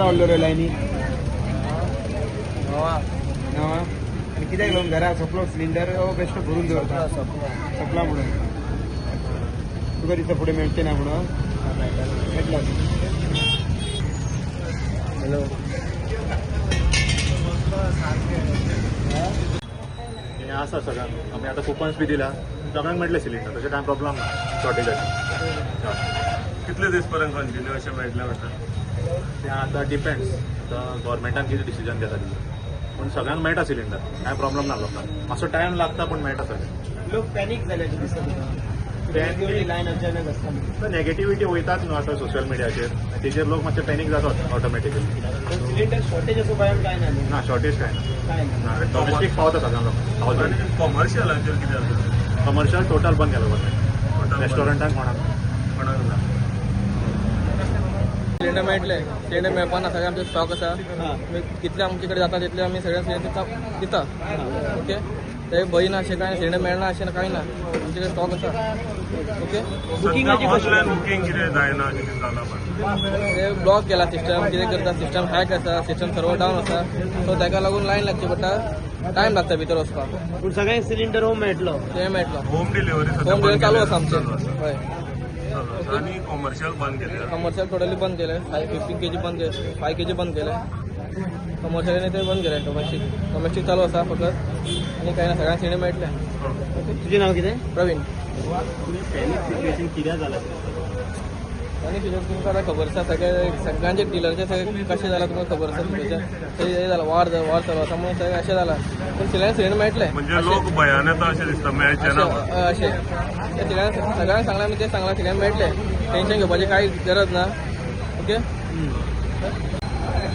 रावल्लो रे लायनी? णवा. आनी कित्याक लागून घरा सोंपलो सिलिंडर बेश्टो भरून दवरता? सोंपला म्हणून. तुका दिसता फुडें मेळचें ना म्हणून? मेळटलो. हॅलो. हें आसा सगळ्यांक. आमी आतां कुपन्स बी दिला, सगळ्यांक मेळटले सिलिंडर. तशें कांय प्रॉब्लम ना शॉर्टेजाचे. कितले दीस पर्यंत कंटिन्यू अशें मेळटलें म्हणटा? तें आतां डिपेंड्स, आतां गव्हर्मेंटान कितें डिसिजन घेता तेजेर. पूण सगळ्यांक मेळटा सिलिंडर, कांय प्रॉब्लम ना लोकांक. मातसो टायम लागता, पूण मेळटा सगळें. लोक पॅनीक जाले अशें दिसता तुका? Panic? लायन अचानक आसता. नेगेटिव्हिटी वयतात न्हू आतां सोशल मिडियाचेर, तेजेर लोक मातशे पॅनीक जातात ऑटोमॅटिकली. सिलिंडर शॉर्टेज असो भंय काय ना न्हू? ना, शॉर्टेज काय ना. काय ना. ना, डॉमेस्टीक पावता सगळ्यांक लोकांक, थावजंड. आनी कॉमर्शियलाचेर कितें आसा? कमर्शियल टोटल बंद केलो गव्हर्मेंट. Total बंद. रेस्टॉरंटान कोणाक. कोणाक ना. सिलिंडर मेळटले, सिलिंडर मेळपा ना. सगळे आमचे स्टॉक आसा. आमी कितले आमचे कडेन जाता तितले आमी सगळे सिलिंडर दिता. ओके, ते भंय ना अशें कांय, सिलिंडर मेळना अशें कांय ना. आमचे कडेन स्टॉक आसा. ओके. सध्या ऑनलायन बुकींग कितें जायना, कितें जालां पण? ते ब्लॉक केला सिस्टम, कितें करता, सिस्टम हॅक आसा, सिस्टम सर्वर डावन आसा. सो ताका लागून लायन लागची पडटा, टायम लागता भितर वचपाक. पूण सगळ्यांक सिलिंडर होम मेळटलो? ते मेळटलो. होम डिलिव्हरी सध्या होम डिलिव्हरी बंद चालू केल्या. आसा आमचे. चालू आसा. हय. चालू आसा. आनी कॉमर्शियल बंद केले. कमर्शियल टोटली बंद केले. 5 15 केजी बंद केले, 5 केजी बंद केले. कमर्शियल ते बंद केले. डोमेस्टीक, डोमेस्टीक चालू आसा फकत आनी कांय ना. सगळ्यांक सिलिंडर मेळटले. तुजें नाव कितें? प्रवीण. पॅनीक सिच्युएशन कित्याक जालां? आनी सिच्युएशन तुमकां आतां खबर आसा, सगळे सगळ्यांचे डिलरचे सगळे कशें जालां तुमकां खबर आसा. सिच्युएशन हे जालां, वॉर वॉर चालू आसा म्हणून सगळें अशें जालां, पूण सिलिंडर सिलिंडर मेळटले. म्हणजे लोक भयान येता अशें दिसता, मेळचें ना म्हणून. अशें अशें ते सगळ्यांक सगळ्यांक सांगलां आमी, तें सांगलां, सिलिंडर मेळटले, टेंशन घेवपाची कांय गरज ना. ओके.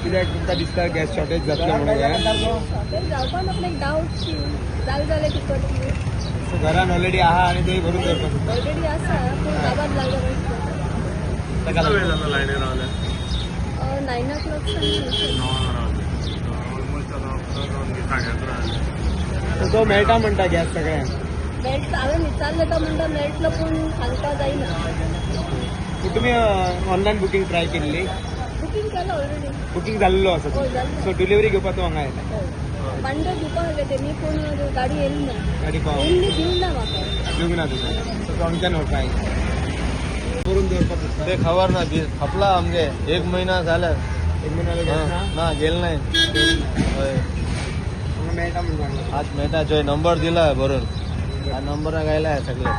कित्याक तुमकां दिसता गॅस शॉर्टेज जातलो म्हणून गोंयांत? शॉर्टेज जावपाक आपल्याक एक डावट शी जालें जाल्यार कितें करतली? सो घरान ऑलरेडी आहा आनी तेय भरून दवरपाक सोदता. ऑलरेडी आसा, पूण काबार लागला मागीर. ताका कितलो वेळ लागून जाला लायनीर रावले? 9 o'clock सावन. 9 रावले, ऑलमोस्ट आतां 11 जावन 11:30 जाली. सो तो मेळटा म्हणटा गॅस सगळ्यांक? मेळटलो, हांवें विचारलें, तो म्हणटा मेळटलो, पूण सांगता जायना. पूण तुमी ऑनलायन बुकींग ट्राय केल्ली? बुकींग केलं ऑलरेडी. बुकींग जाल्लो आसा? हय, जाल्लो. सो डिलिव्हरी घेवपाक तूं हांगा येता? हय, बांडो दिवपाक आसले तेमी, पूण गाडी येयली ना. गाडी पाव येयली, दिवंक ना म्हाका. दिवंक ना तुका. सो तूं हांगच्यान व्हरपा करून दवरपाक सोदता? ते खबर ना, खपला आमगे, एक महिना झाला. एक म्हयनो जालो गॅस ना? ना, गेल नाही. हय. हांगा मेळटा म्हणून सांगला. आज मेळटा, चोय नंबर दिला भरून, नंबर गायला सगळे.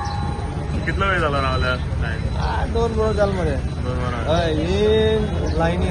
कितलो वेळ जाला रावल्या लायन? 2 वरां जाल मरे. 2 वरां. हय, ही लायनी.